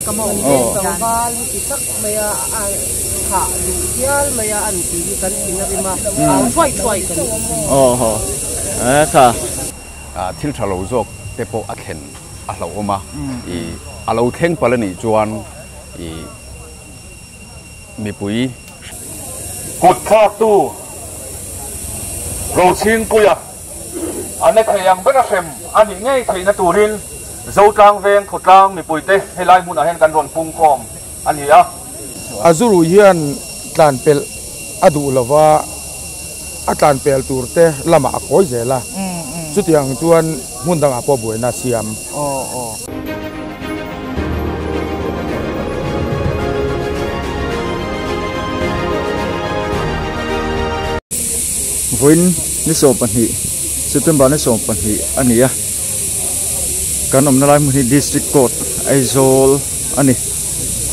Tlangval heti tak maia a thah duh hial maia an tih hi kan thin a rim a, au thuai thuai kan ti thin. Thil tha lo zawk te pawh a thlen a hlauhawm a, a lo thleng palh a nih chuan mipui. Kut thlaktu Rochhingpuia a na thei ang bera hrem a nih ngei theihna turin Zotlang veng khawtlang mipuite helai hmunah hian kan rawn pungkhawm a ni a. A zuru hian tlan pelh a duh lova, a tlan pel tur te lamah a kawi zel a, chutiang chuan hmun dangah pawh buaina a siam. Vawiin ni 12, September ni 12 a ni a, kan awmna lai hmun hi District Court Aizawl a ni.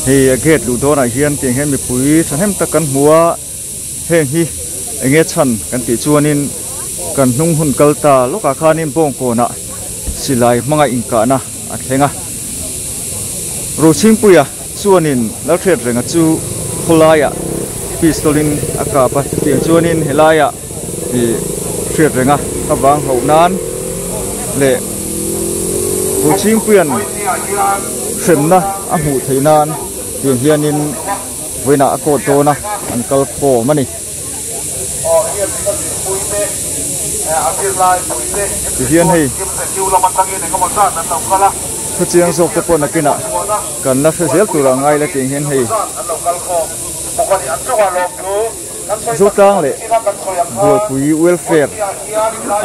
Hei a gate luh dawnah hian tiang hian mipui thahnem tak kan hmu a, heng hi eng nge chhan kan tih chuanin kan hnung hun kal ta lawkah khanin bawngkawnah silai hmanga inkahna a thleng a. Rochhingpuia chuanin Lalhriatrenga chu khawlaiah pistol-in a kap a, chutiang chuanin helaiah ih Hriatrenga a vang hauh nan leh Rochhingpuia'n hremna a hmuh theih nan tiang hianin vawiinah a court dawn a, an kal khawm a ni. Tihian hei thuchiang zawk te pawh nakinah kan la hre zel tur a ngai la tih hian hei Zotlang leh Bualpui welfare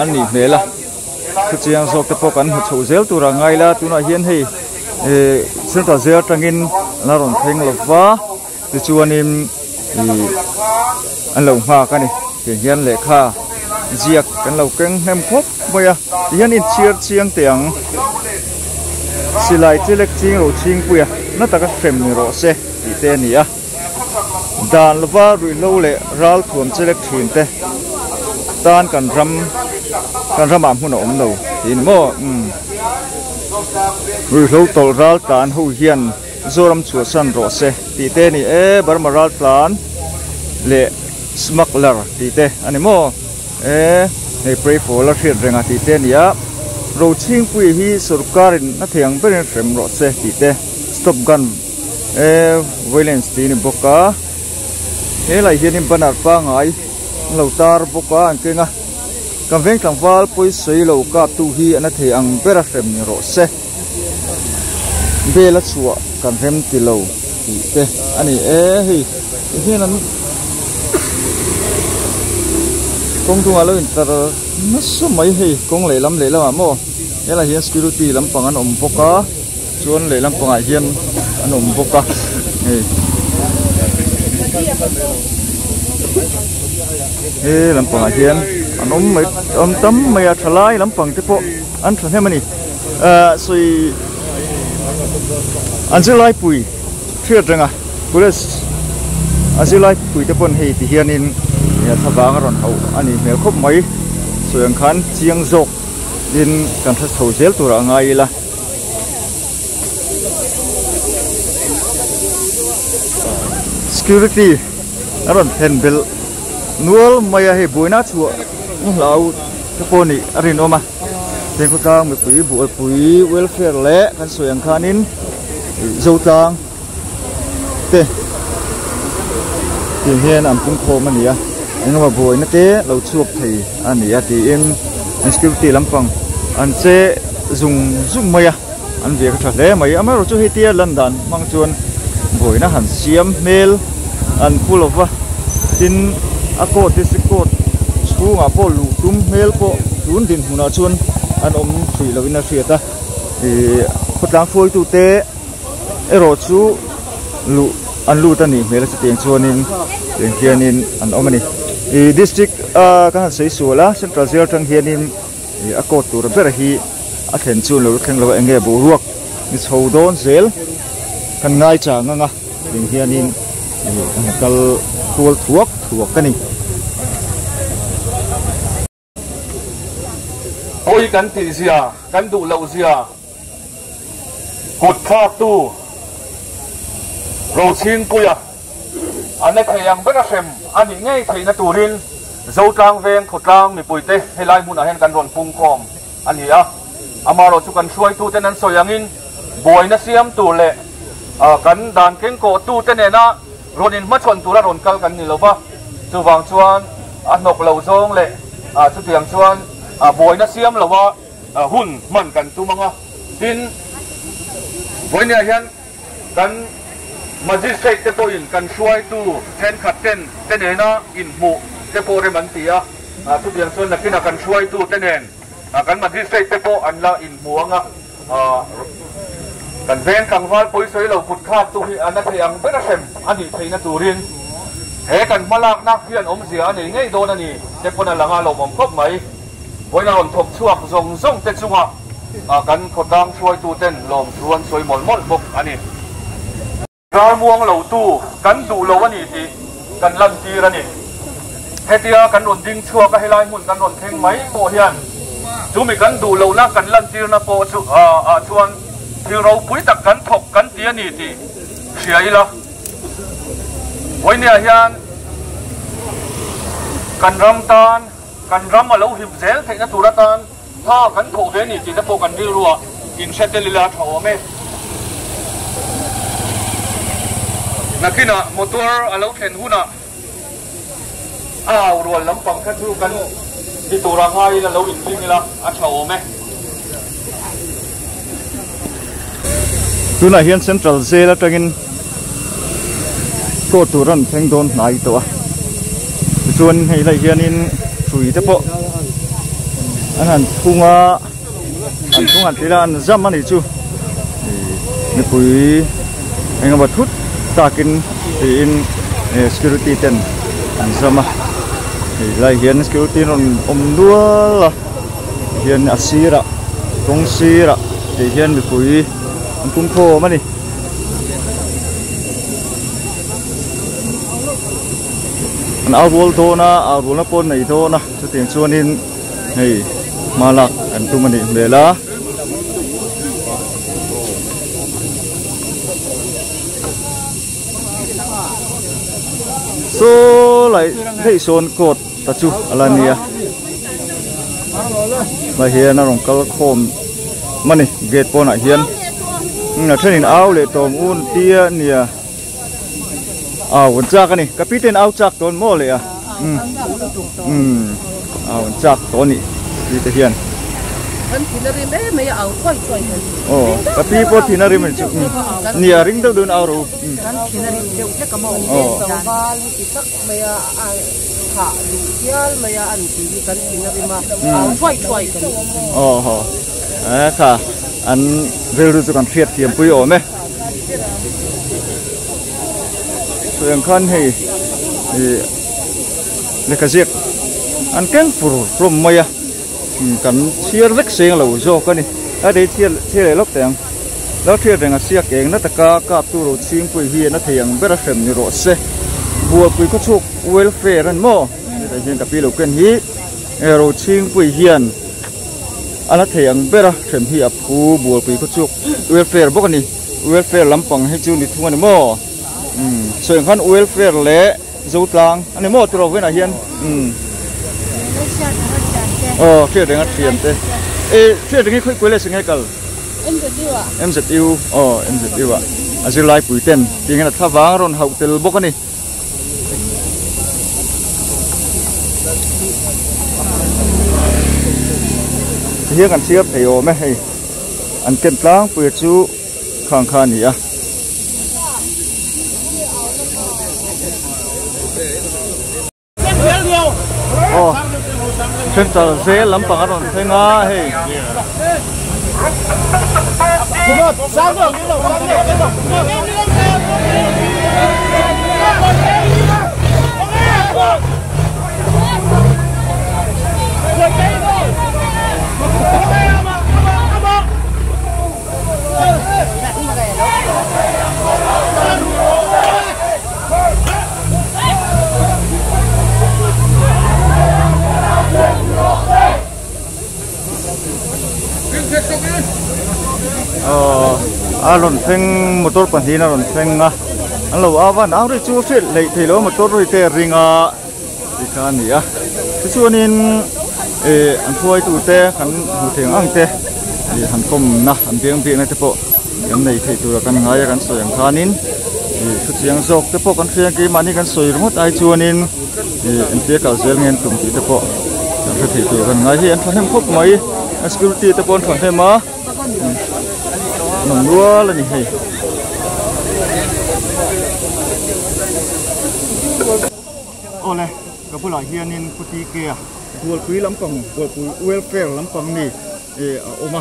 an nih hmel a thuchiang zawk te pawh kan hmu chhoh zel tur a ngai la tunah hian hei eh central jail atangin an rawn thleng lova. Tichuanin ih an lo nghak a ni tiang hian lehkha ziak kan lo keng hnem khawp mai a tihian inchhiar chiang teh ang silai chelek ching ro chhingpui a na taka hrem ni rawh se tih te a ni a dan lova ruihhlo leh ral thuam chelek thin te tan kan ram kan ramah hmun a awm lo tih a ni maw umm ruihhlo tawlh ral tlan ho hian. Zoram chhuahsan rawh se tih te a ni e, Burma raltlan leh smuggler tih te a ni maw e, hei pray for la hriat reng a tih te a ni a, Rochhingpui hi sorkarin a thei ang berin hrem rawh se tih te, stop gun e violence tih a ni bawk a, helai hianin banner pangai an lo tar bawk a an keng a, kan veng tlangval pawisawi lo kaptu hi an a thei ang bera hrem ni rawh se. Bel a chhuah kan rem ti lo tih te a ni e hei ti hian an kawng dungah lo intar nasa mai hei kawng lehlam lehlamah maw helaiah hian security lampang an awm bawk a chuan lehlam pangah hian an awm bawk a hei he lampangah hian an awm mai awm tam mai a thalai lampang te pawh an thahnem a ni. Ahh sawi an zirlai pui hriat reng a police a zirlai pui te pawn hei ti hianin thlavang a rawn hauh a nih hmel khawp mai sawi ang khan chiang zawk in kan hre chho zel tur ah ngai ila. Security a rawn thlen belh nual mai a hei buaina chhuah hlau te pawh nih a rinawm a. Thingkhawtlang mipui buaipui welfare leh kan sawi ang khanin Zotlang te tih hian an pungkhawm a ni a engemaw buaina te lo chhuak thei a ni a tiin an security lampang an che zung zung mai a an viak a tha hle mai amaherawhchu hei tia lan dan hmang chuan buaina han siam hmel an pu lo va tin a court district court chhungah pawh luh tum hmel pawh tun dinhmunah chuan an awm hrih lohin a hriat a ihh khawtlang hruaitu te erawh chu luh an lut a nih hmel a chutiang chuanin tiang hianin an awm a ni ihh district ah kan han sawi sual a central jail atang hianin. Ih a coat tur ber hi a thlen chu lo thleng lo a enge boruak ni chho dawn zel kan ngai chang ang a tih hianin ih an kal kual thuak thuak a ni. Pawi kan tih zia, kan duh loh zia kut thlaktu. Rochhingpuia a na thei ang bera hrem a nih ngei theihna turin Zotlang veng khawtlang mipuite helai hmunah hian kan rawn pungkhawm a ni a. Amaherawh chu kan hruaituten an sawi angin buaina siam tur leh kan dan kengkawhtute nena rawn inhmachhawn tura rawn kal kan ni lo va, chuvang chuan a hnawk lo zawng leh chutiang chuan buaina siam loa hun hman kan tum ang a. Tin, vawinia hian kan Magistrate te pawhin kan hruaitu thenkhat ten te nena inhmuh te pawh rem an ti a, chutiang chuan nakinah kan hruaitu te nen kan Magistrate te pawh an la inhmu ang a, kan veng tlangval pawisawi lo kut thlak tu hi a na thei ang bera hrem a nih theihna turin he kan hmalakna hian awmzia a nei ngei dawn a ni te pawn a lang a lawmawm khawp mai. Vawiin a rawn thawk chhuak zawng zawng te chunga kan khawtlang hruaituten lawmthu an sawi mawlh mawlh bawk a ni. Ralmuang lo tu kan duh lo a ni tih kan lantir a ni. Hetia kan rawn ding chhuak a helai hmun kan rawn thleng mai pawh hian chumi kan duh lohna kan lantirna pawh chu ah chuan thil ropui tak kan thawk kan ti a ni tih hria ila. Vawinia hian kan ram tan Kan ram a lo him zel theihna tur atan hna kan thawh ve a ni tih te pawh kan rilruah inhre tel ila a tha awm e. Nakinah motor a lo thlen hunah a au rual lampang kha chu kan ti tura ngai ila lo inring ila a tha awm e. Tunah hian Central Jail atangin court tur an thleng dawn hnai tawh a tichuan hei lai hianin hrui te pawh an han phung a an phung han tih a an zam a nih chu ih mipui eng emaw thut takin tiin security ten an zam a hei lai hian security an rawn awm nual a. Hian a sirah kawng sirah tih hian mipui an pung khawm a ni. An au rual dawn a, au rualna pawh an nei dawn a, chutiang chuanin hei hma lak an tum a nih hmel a. Saw lai hei sawn court ta chu a la nia. Lai hian a rawn kal khawm mani gate pawnah hian a thenin au leh tawm un tia nia au an chak ani ka pi ten au chak tawn maw leh a um um au an chak tawh ani pi te hian kan thin a rim em mai a au thuai thuai kan aw ka pi pawh thin a rim ani chu nia ring deuh deuhin au rawh u kan thin a rim deuh hlek a maw ti tak mai a thah duh hial mai a an tih hi kan thin a rim a au thuai thuai kan ti. Aw haw e kha an rilru chu kan hriat thiam pui awm e sawi ang khan hei ih lehkha ziak an keng fur hlawm mai a kan chhiar vek seng lo zawk a ni a dei chhiar chhiar leh lawk teh ang lo hriat reng a siak eng na taka kap tu ro chhingpui hi a na thei ang ber a hrem ni rawh se bualpui khawchhuk welfare a ni maw hetah hian ka pi lo ken hi ro chhingpui hian a na thei ang ber a hrem hi a phu bualpui khawchhuk welfare bawk a ni welfare lampang hi chu ni thung a ni maw umm sawi ang khan welfare leh. Zotlang a ni maw tiraw vawiinah hian umm aw hriat renga thian te e hriat reng hi khawi kuai leh se nge kal MZU ah MZU aw MZU ah a zirlai pui ten tih hian a thlavang a rawn hauh tel bawk a ni. Tihian kan chhiar thei awm e hei an ken tlangpui chu. Khang kha a ni a. Aw central zel lampang a rawn thleng a hei. A rawn thleng motor pahnihin a rawn thleng a. An lo au va, nang ri chu hriat hleih thei lo motor ri te a ring a ti kha a ni a. Tichuanin ih an hruaitute kan hmu thei ang ang te ih han kawmna an biang biakna te pawh kan nei thei tura kan ngai a kan sawi ang khanin ih thu chiang zawk te pawh kan hria ang keimahni kan sawi ringawt ai chuanin ih engtia kal zel nge an tum tih te pawh kan hre thei tur kan ngai hi an thahnem khawp mai a security te pawh an thahnem a an awm nual a ni hei. Awle ka bulah hianin Pu TK a Bualpui lampang Bualpui welfare lampang ni ih a awm a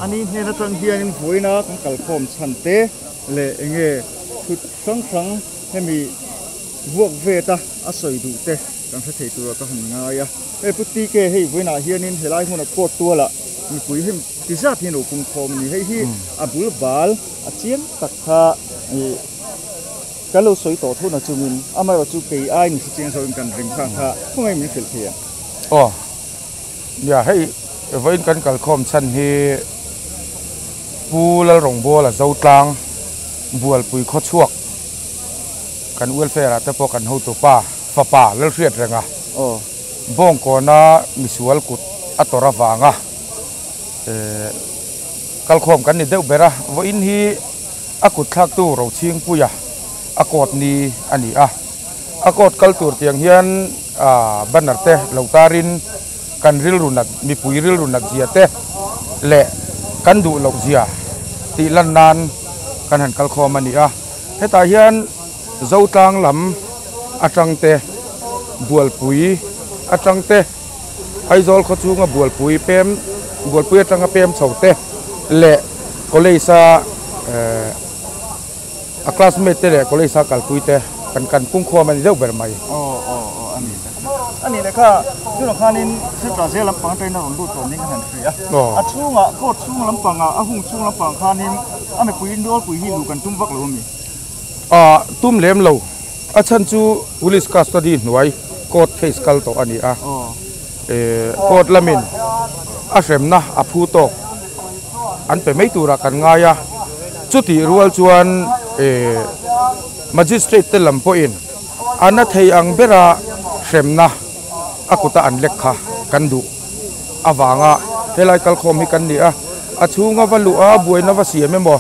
ani hnen atang hianin vawiina kan kalkhawm chhan te leh enge thut hrang hrang hemi vuak vet a a sawi duh te kan hre thei tura ka han ngai a hei Pu TK hei vawiinah hianin helai hmuna court tualah mipui hemi ti zat hi an lo pungkhawm a ni hei hi a bul bal a chiang tak kha ih Kan lo sawi tawh thuna chungin amaherawhchu kei ai ni hre chiang zawkin kan ring kha kha khawngaih min hrilh thei ang. Aw, nia hei vawiin kan kalkhawm chhan hi Pu Lalrawngbawla Zotlang Bualpui khawchhuak kan welfare ah te pawh kan hotu pa fapa Lalhriat renga Bawngkawna misual kut a tawrh avanga kalkhawm kan ni deuh ber a, vawiin hi A kut thlaktu Rochhingpuia a court ni a ni a, a court kal tur tiang hian banner te lo tarin kan rilru nat mipui rilru nat zia te leh kan duh loh zia tih lan nan kan han kal khawm a ni a. Hetah hian Zotlang lam atang te, Bualpui atang te, Aizawl khaw chhunga Bualpui pem Bualpui atanga pem chho te leh college a eh a classmate te leh college a kalpui te kan kan pungkhawm a ni deuh ber mai. Aw aw aw a ni tak a ni leh kha tunah khanin Central zel lampang atangin a rawn lut tawh niin ka han hria a chhungah court chhung lampangah a hung chhung lampang khanin a mipui nawlpui hi luh kan tum vak lo a mi? Ah tum lem lo. A chhan chu police custody hnuai court case kal tawh a ni a, court lamin a hremna a phu tawk an pe mai turah kan ngai a, chutih rual chuan magistrate te lam pawhin a na thei ang bera hremna a kuta an lek kha kan duh avanga helai kalkhawm hi kan ni a, a chhunga va luh a buaina va siam emaw.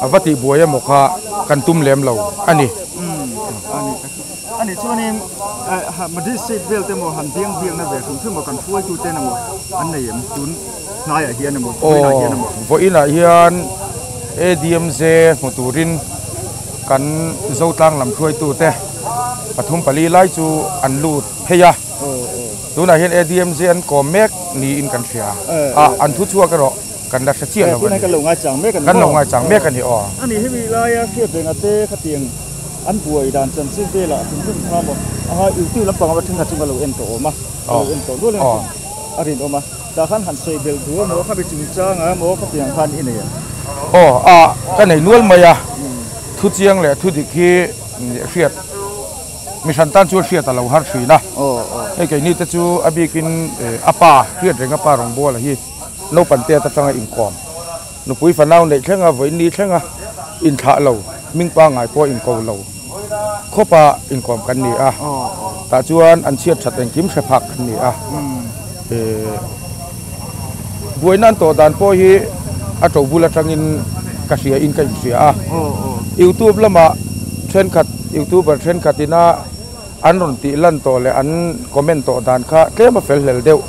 A va tih buai emaw kha kan tum lem lo a ni. A nih chuanin Madrid state vel te emaw han biang biakna ve hrim hrim maw kan hruaitu ten emaw an nei em tun hnaiah hian emaw vawiinah hian emaw. Vawiinah hian ADMZ hmu turin kan Zotlang lam hruaitu te pathum pali lai chu an lut phei a. Tunah hian ADMZ an kawm mek niin kan hria a, an thu chhuak erawh. Kan la hre chiah lo a ni. Kan lo ngaichang mek a ni. Kan lo ngaichang mek a ni aw. A ni hemi laia hriat reng a te khatiang an buai dan chanchin velah hrim hrim kha maw aha youtube lampang a thenkhat chu ka lo en tawh awm a ka lo en tawh nual em a rinawm a tah khan han sawi belh duh emaw khami chungchang a emaw khatiang khan i nei em? Aw a ka nei nual mai a thu chiang leh thu dik hi hriat Mi hran tan chuan hriat a lo har thin a, hei keini te chu a bikin a pa hriat reng a pa rawngbawla hi naupang te atanga inkawm nupui fanau neih thlenga vawiin ni thlenga inthlah lo hming pangngai pawh inko lo khawpa inkawm kan ni a, tah chuan an chhiat that engkim hre phak kan ni a, buaina an tawh dan pawh hi a to bul atangin ka hria in ka inhria a, youtube lamah thenkhat youtuber thenkhat ina an rawn tih lan tawh leh an comment tawh dan kha tlem a fel hlel deuh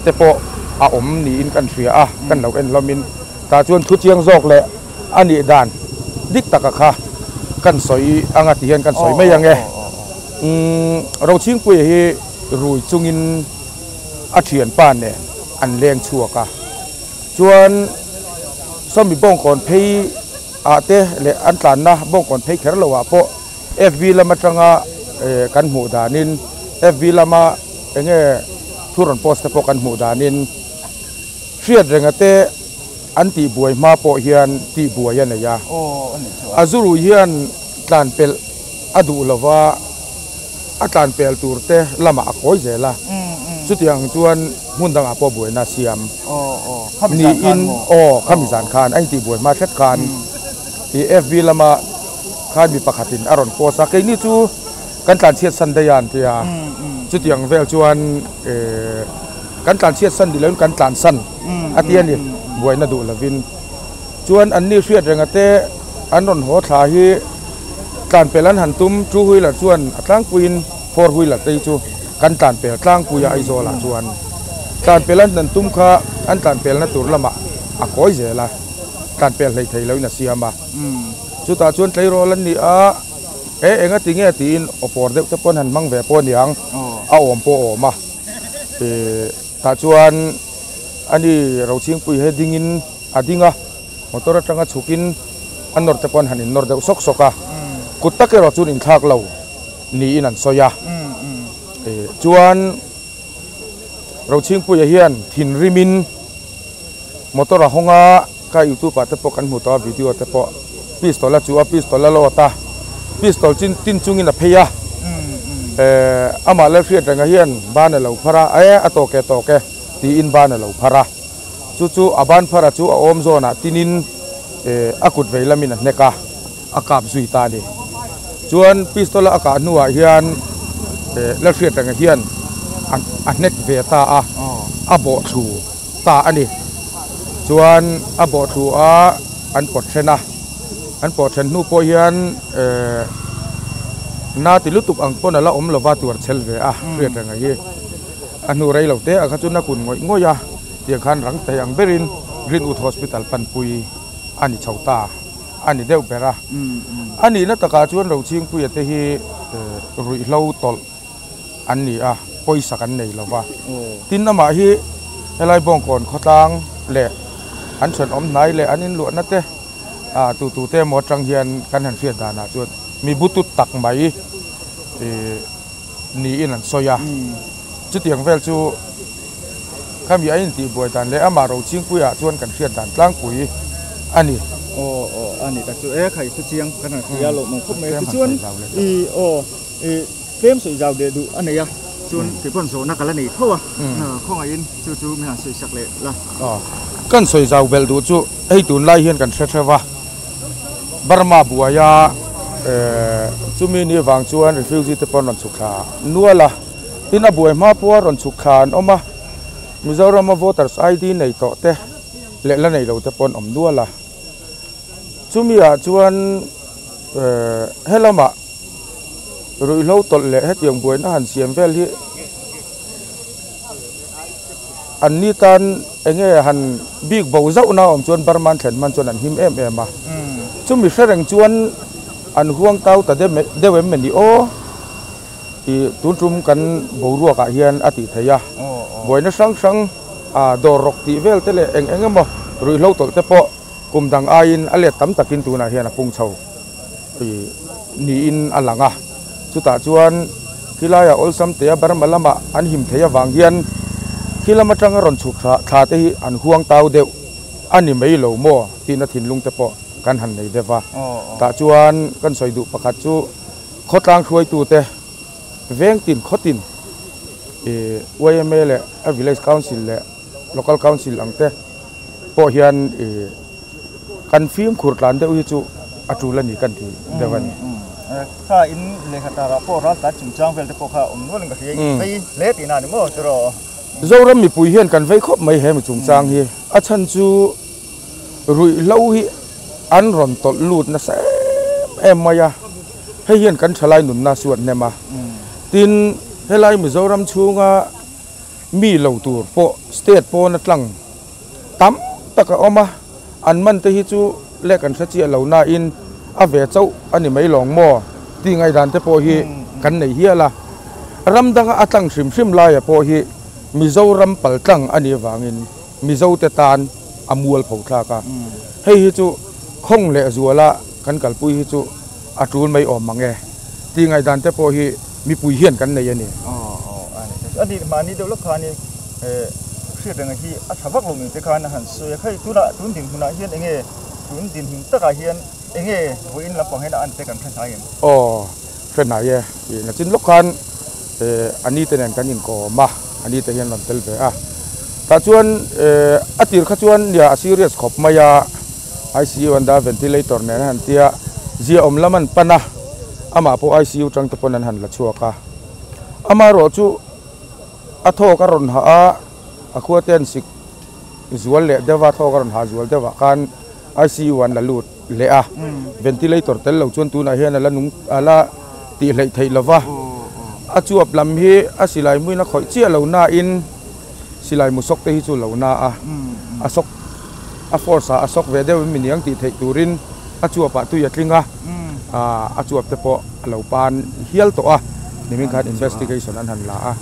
te pawh a awm niin kan hria a, kan lo en hlawmin tah chuan thu chiang zawk leh a nih dan dik taka kha kan sawi anga ti hian kan sawi mai ang e. Umm Rochhingpuia hi rui chungin a thianpa nen an leng chhuak a, chuan sawmi bawngkawn phei ah te leh an tlanna bawngkawn phei kher lo ah pawh FB lam atanga kan hmuh danin FB lama enge thu rawn post te pawh kan hmuh danin hriat renga te an tih buai hma pawh hian tih buai a nei a, a zurui hian tlan pelh a duh lova. A tlan pel tur te lamah a kawi zel a, chutiang chuan hmun dangah pawh buaina a siam niin aw khami zan khan a intih buai hma hret khan i FB lama khan mi pakhatin a rawn post a, keini chu kan tlanchhiat san daih a an ti a, chutiang vel chuan kan tlanchhiat san ni loin kan tlansan a ti a ni, buaina duh lovin. Chuan anni hriat renga te an rawn haw thla hi tlanpel an han tum, two wheeler chuan a tlangpuiin four wheeler te hi chu kan tlanpel tlangpui a Aizawlah chuan tlanpel an han tum kha an tlanpelna tur lamah a kawi zel a, tlanpel hlei thei loin a siam a. Chutah chuan tleirawl an ni a, e enga ti nge tiin awpawr deuh te pawn han hmang ve pawh aniang a awm pawh a awm a, tah chuan ani Rochhingpui he dingin. A ding a, motor atanga chhukin a nawr te pawh an han innawr deuh sawk sawk a, kut tak erawh chuan inthlak lo niin an sawi a. Chuan Rochhingpuia hian thinrimin motor a hawng a, kha youtube ah te pawh kan hmu tawh a video te pawh pistol a chuh a, pistol a load a, pistol chin tin chungin a phei a, amah Lalhriatrenga hian ban a lo phar a, e a tawk e tawk e tiin ban a lo phar a. Chu chu a ban phara chu a awm zawnah tinin a kut vei lamin a hnek a, a kap zui ta a ni. Chuan pistol a a kah hnuah hian Lalhriatrenga hian a hnek ve ta a, a bawh thlu ta a ni. Chuan a bawh thlu a an pawt then a, an pawh then hnu pawh hian na ti lutuk ang pawn a la awm lova tuar chhel ve a Hriatrenga hi. A hnu rei lo te ah kha chuan a kun ngawih ngawih a, tiang khan rang thei ang berin Greenwood Hospital panpui a ni chho ta a ni deuh ber a. A nihna takah chuan Rochhingpuia te hi ruihhlo tawlh an ni a, pawisa kan nei lo va. Tin amah hi helai Bawngkawn khawtlang leh an thenawm hnai leh an inluahna te tu tu te emaw atang hian kan han hriat danah chuan mi butut tak mai niin an sawi a, chutiang vel chu khami a intihbuai dan leh amah Rochingpuiah chuan kan hriat dan tlangpui a ni. Aw aw a ni tak chu e khai thu chiang kan han hria loh mang khawp mai a tichuan i aw i tlem sawi zau leh duh a nei a chuan kei pawn zawhna ka la nei tho a khawngaihin chu chu min han sawi sak leh la. Aw kan sawi zau belh duh chu hei tunlai hian kan hre hreuh a. Burma buaia chumi ni vang chuan refugee te pawh an rawn chhuk thla nual a, tin a buai hma pawha rawn chhuk thla an awm a, Mizorama voters ID nei tawh te leh la nei lo te pawh an awm nual a, chumi ah chuan helamah ruihhlo tawlh leh hetiang buaina han siam vel hi An ni tan eng nge han bik bo zauh na awm chuan Burma an thlen hman chuan an him em em a. Chumi hre reng chuan an huang tau ta deuh em ni aw tih tun tum kan boruak ah hian a tih theih a. Buaina hrang hrang dawr rawk tih vel te leh eng eng emaw ruihhlo tawlh te pawh kum dang aiin a let tam takin tunah hian a pung chho. Niin a lang a, chutah chuan khilaiah awlsam tea Burma lama an him theih avang hian khi lam atanga rawn chhuk thla te hi an huang tau deuh a ni mai lo maw tihna thinlung te pawh kan han nei deuh va. Tah chuan kan sawi duh pakhat chu khawtlang hruaitute veng tin khaw tin yma leh a village council leh local council ang te pawh hian kan fimkhur tlan deuh hi chu a tul a ni kan ti deuh a ni. Kha in lehkha tarah pawh ral tlan chungchang vel te pawh kha awm nual in ka hria in vei hle tihna a ni maw tiraw? Zoram mipui hian kan vei khawp mai he mi chungchang hi. A chhan chu ruihhlo hi an rawn tawlh lut nasa em em mai a, hei hian kan thalai nunna suat hnem a. Tin, helai Mizoram chhunga mi lo tur pawh state pawn a tlang tam tak a awm a, an man te hi chu leh kan hre chiah lo nain a ve chauh a ni mai lawng maw tih ngaihdan te pawh hi kan nei hial a. Ram danga a tlang hrim hrim laia pawh hi Mizoram pal tlang a nih avangin Mizo te tan a mual pho thlak a, hei hi chu khawng leh zuala kan kalpui hi chu a tul mai awm mang e tih ngaihdan te pawh hi mipui hian kan nei a ni. A nih mahni deuh lawk khanin hriat reng hi a tha vak lo ni te khan a han sawi a, khaih tunah tun dinhmunah hian enge tun dinhmun takah hian enge vawiin lampang hian a an te kan hre hnai em? Aw hre hnai e, tih nachin lawk khan a ni te nen kan inkawm a, a ni te hian rawn tel ve a, tah chuan a tir kha chuan nia a serious khawp mai a, ICU an dah a ventilator nen a han tia. Ziaawm lam an pan a, amah pawh ICU tang te pawn an han la chhuak a. Amaherawhchu a thawk a rawn hah a, a khua te an sik zual leh deuh a, thawk a rawn hah zual deuh ah khan ICU an la lut leh a. Ventilator tel lo chuan tunah hian a la nung a la tih hleih theih lo va. A chuap lam hi a silai muin a khawih chiah lo nain silai mu sawk te hi chu lo na a, a sawk a force ah a sawk ve deuh in miniang tih theih turin a chuap ah tui a tling a, a chuap te pawh a lo pan hial tawh a, nimin khan investigation an han la a,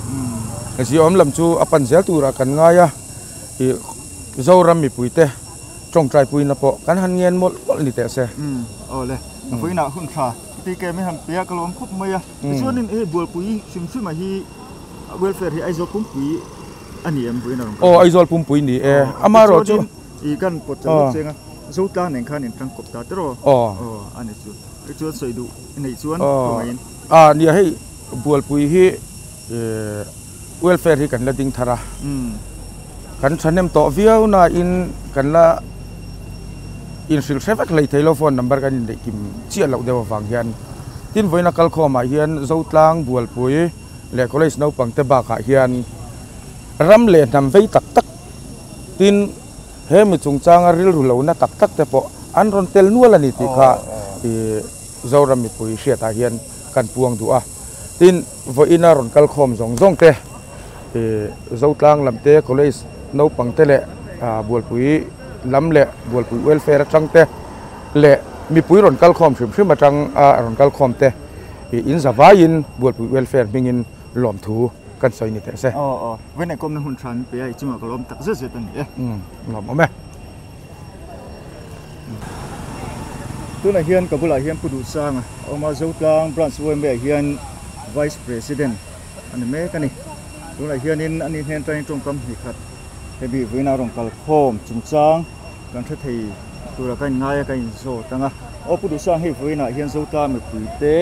ziaawm lam chu a pan zel turah kan ngai a, ih Zoram mipui te tawngtai puina pawh kan han ngen mawlh mawlh ni teh se. Awle, a vawiinah hun tha tike min han pe a, ka lawm khawp mai a, tichuanin hei bualpui hrim hrim ah hi Welfare hi Aizawl pumpui a ni em vawiin a rawn kal? Aw Aizawl pumpui ni e. Amaherawh chu. I kan pawt chauh lawk cheng a, Zotlang nen khan in tangkawp ta tiraw? Aw. Aw a ni chu. Chuan sawi duh i neih chuan khawngaihin. Aw nia hei Bualpui hi welfare hi kan la ding thar a. Kan thahnem tawh viau nain kan la inhrilh hre vek hlei thei lo phone number kan inneih kim chiah loh deuh avang hian. Tin vawiin a kalkhawmah hian Zotlang Bualpui leh college naupang te bakah hian ram leh hnam vei tak tak tin he mi chungchanga rilru lohna tak tak te pawh an rawn tel nual a ni tih kha ih Zoram mipui hriatah hian kan puang duh a. Tin vawiina rawn kal khawm zawng zawng te ih Zotlang lam te college naupang te leh Bualpui lam leh Bualpui welfare atang te leh mipui rawn kal khawm hrim hrim atang a rawn kal khawm te Ih in zavaiin Bualpui Welfare hmingin lawmthu kan sawi ni teh se. Aw aw, vawiin kawmna hun tha min pe a, i chungah ka lawm tak zet zet a ni e. Umm, lawmawm e. Tunah hian ka bulah hian Pu Duhsanga a awm a, Zotlang Branch YMA ah hian Vice President a ni mek a ni. Tunah hianin ani hnen atangin tawngkam hnih khat hemi vawiin a rawn kal khawm chungchang kan hre thei tura ka inngai a, ka inzawt ang a. Aw Pu Duhsang hei vawiinah hian Zotlang mipui te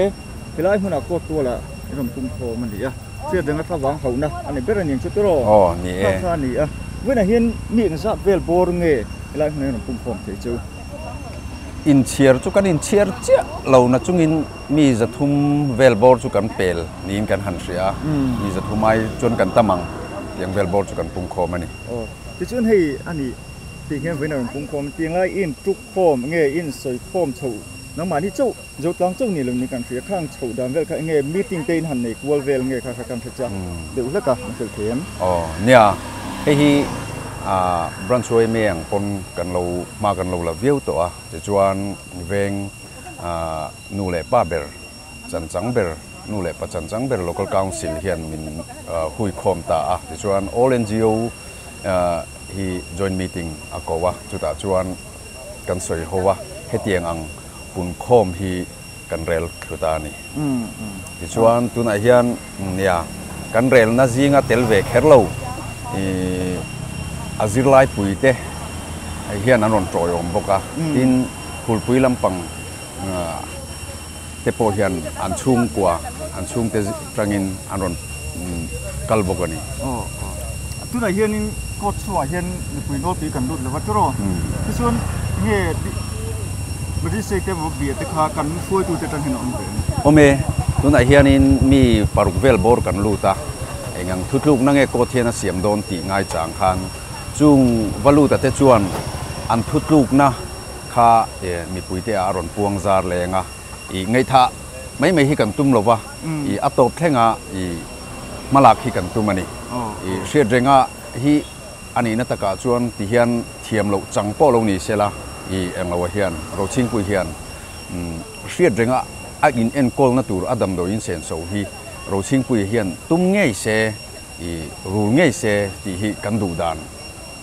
helai hmunah court tualah in rawn pum khawm a ni a, hriat renga thlavang hauhna a ni ber a ni ang chu tiraw? Aw ni e. Kha kha a ni a, vawiinah hian mi engzat vel bawr nge helai hmunah hian rawn pum khawm thei chu? Inchhiar chu kan inchhiar chiah lo na chungin mi zathum vel bawr chu kan pel niin kan han hria a, mi zathum ai chuan kan tam ang tiang vel bawr chu kan pum khawm a ni. Aw tichuan hei a nih tih hian vawiin a rawn pum khawm tiang lai in tuk khawm nge in sawi khawm chho nangmahni chauh Zotlang chauh ni lo ni kan hria khang chhoh dan vel kha enge meeting te in han nei kual vel nge kha kha kan hre chiah deuh hlek a an hrilh thei em? Aw nia hei hi ah branch yma ang pawn kan lo hma kan lo la viau tawh a tichuan veng ah nu leh pa ber chanchang ber nu leh pa chanchang ber local council hian min hui khawm ta a tichuan all ngo hi joint meeting a ko a chutah chuan kan sawi ho a hetiang ang punkhawm hi kan rel thlu ta a ni. Tichuan tunah hian nia kan relna zinga tel ve kher lo ih a zirlai pui te hian an rawn tawiawm bawk a tin phulpui lampang te pawh hian an chhungkua an chhungte tangin an rawn kal bawk a ni. Aw aw. Tunah hianin court chhungah hian mipui nawlpui kan lut lova tiraw? Tichuan nge magistrate te bia te kha kan hruaitute atang hian a awm ve em? Awm e. Tunah hianin mi paruk vel bawr kan lut a, engang thutlukna nge court hian a siam dawn tih ngaichang khan chung va luta te chuan an thutlukna kha mipuite ah a rawn puang zar leng a, i ngaihthah mai mai hi kan tum lo va, i a tawp thlenga i hmalak hi kan tum a ni. I hriat renga hi a nihna takah chuan ti hian thiam loh chang pawh lo ni sela, i englo ah hian Rochhingpui hian hriat renga a in enkawlna tur a damdawiin senso hi Rochhingpui hian tum ngei se, i rul ngei se tih hi kan duh dan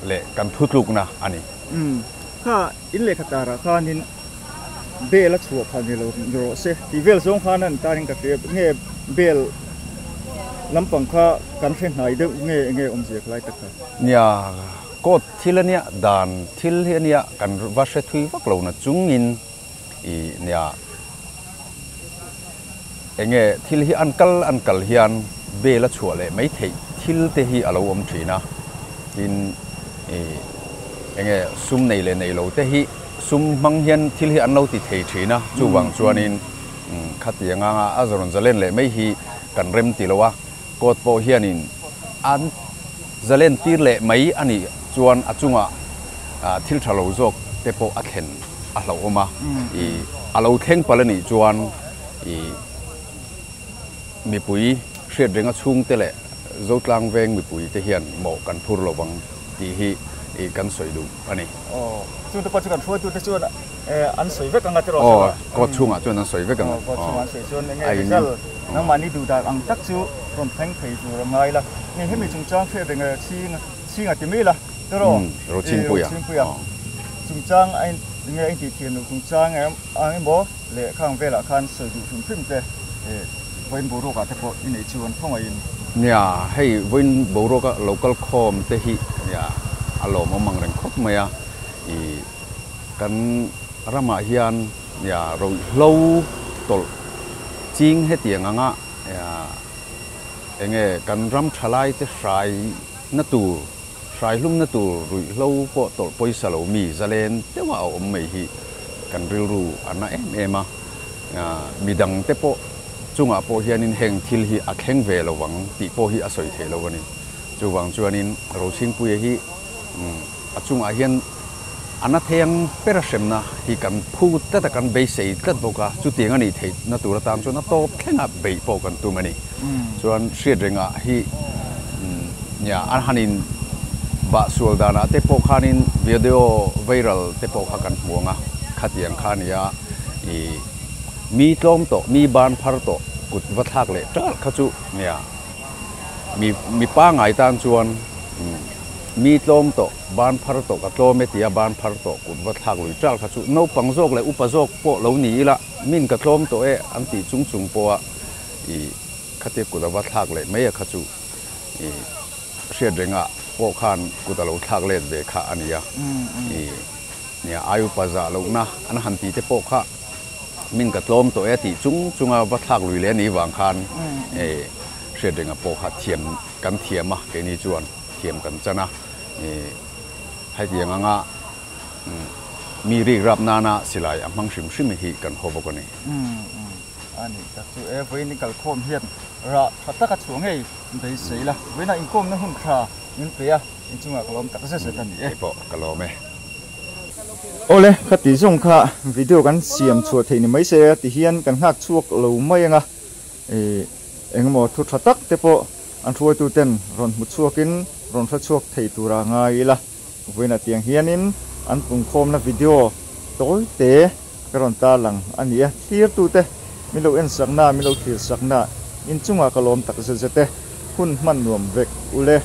leh kan thutlukna a ni. Kha in lehkha tarah khanin bel a chhuah phah ni lo ni rawh se tih vel zawng khan an tanin ka hria nge bel lampang kha kan hre hnai deuh nge enge awmzia kha lai tak kha. Nia, court thil ania dan thil hi ania kan va hre thui vak lo na chungin i nia enge thil hi an kal an kal hian bel a chhuah leh mai theih thil te hi a lo awm thin a, tin ih enge sum nei leh nei lo te hi Sum hmang hian thil hi an lo ti thei thin a, chuvang chuanin khatiang anga a rawn zalen leh mai hi kan rem ti lo a, court pawh hianin an zalen tir leh mai a nih chuan a chungah thil tha lo zawk te pawh a thlen a hlauhawm a, ih a lo thleng palh a nih chuan ih mipui hriat renga chhungte leh Zotlang veng mipui te hian mawh kan phur lo vang tih hi ih kan sawi duh a ni. Aw, chungte pawh chu kan hruaitute chuan an sawi vek ang a tiraw? Aw, court chhungah chuan an sawi vek ang. Aw, court chhungah an sawi chuan enge result nangmahni duh dan ang tak chu rawn thleng thei tur a ngai la. Nge hemi chungchang hriat reng chhing chhinga ti mai la tiraw? Rochhingpuia. Rochhingpuia chungchang a enge a intih thiam loh chungchang ang emaw leh khang velah khan sawi duh hrim hrim te vawiin boruakah te pawh i neih chuan khawngaihin. Nia, hei vawiin boruaka lo kal khawm te hi nia a lawmawm ang reng khawp mai a, ih kan ramah hian nia roihlo tawlh ching hetiang anga enge kan ram thalai te hrai na tur hrai hlum na tur ruihhlo pawh tawlh pawisa lo mi zalen deuha a awm mai hi kan rilru a na em em a, midang te pawh chungah pawh hianin heng thil hi a thleng ve lo vang tih pawh hi a sawi theih lo a ni. Chuvang chuanin Rochhingpuia hi a chungah hian a na thei ang ber a hremna hi kan phu tlat a, kan beisei tlat bawk a, chutiang a nih theihna tur atan chuan a tawp thlenga beih pawh kan tum a ni. Chuan hriatrengah hi nia an han in bah sual danah te pawh khanin video viral te pawh kha kan hmu ang a, khatiang kha a nia ih mi tlawm tawh, mi ban phar tawh kut va thlak leh ṭalh kha chu nia mi mi pangai tan chuan mi tlawm tawh ban phar tawh ka tlawm e tia ban phar tawh kut va thlak lui ṭalh kha chu naupang zawk leh upa zawk pawh lo ni ila min ka tlawm tawh e an tih chung chung pawha ih khatia kut a va thlak leh mai a kha chu ih hriat rengah pawh khan kut a lo thlak let ve kha a nia ih nia ai upa zah lohna an han tih te pawh kha min ka tlawm tawh e tih chung chunga va thlak lui leh a nih vang khan ih hriat rengah pawh kha thiam kan thiam a keini chuan thiam kan chan a ih hetiang anga mi rik rap nana silai a hmang hrim hrim hi kan haw bawk a ni. A nih tak chu e, vawiin i kalkhawm hian rah tha taka chhuah ngei beisei la, vawiinah inkawmna hun tha min pe a, inchungah ka lawm tak zet zet a ni e. Kei pawh ka lawm e. Awle, khati zawng kha video kan siam chhuah theih ni mai se ti hian kan nghak chhuak lo mai anga, ih engemaw thu tha tak te pawh an hruaitu ten rawn hmu chhuakin rawn hre chhuak thei tura ngai ila, vawiinah tiang hianin an pungkhawmna video tawi te Ka rawn ta lang a ni a, thlirtute min lo ensakna, min lo thlirsakna inchungah ka lawm tak zet zet e, hun hman nuam vek ule.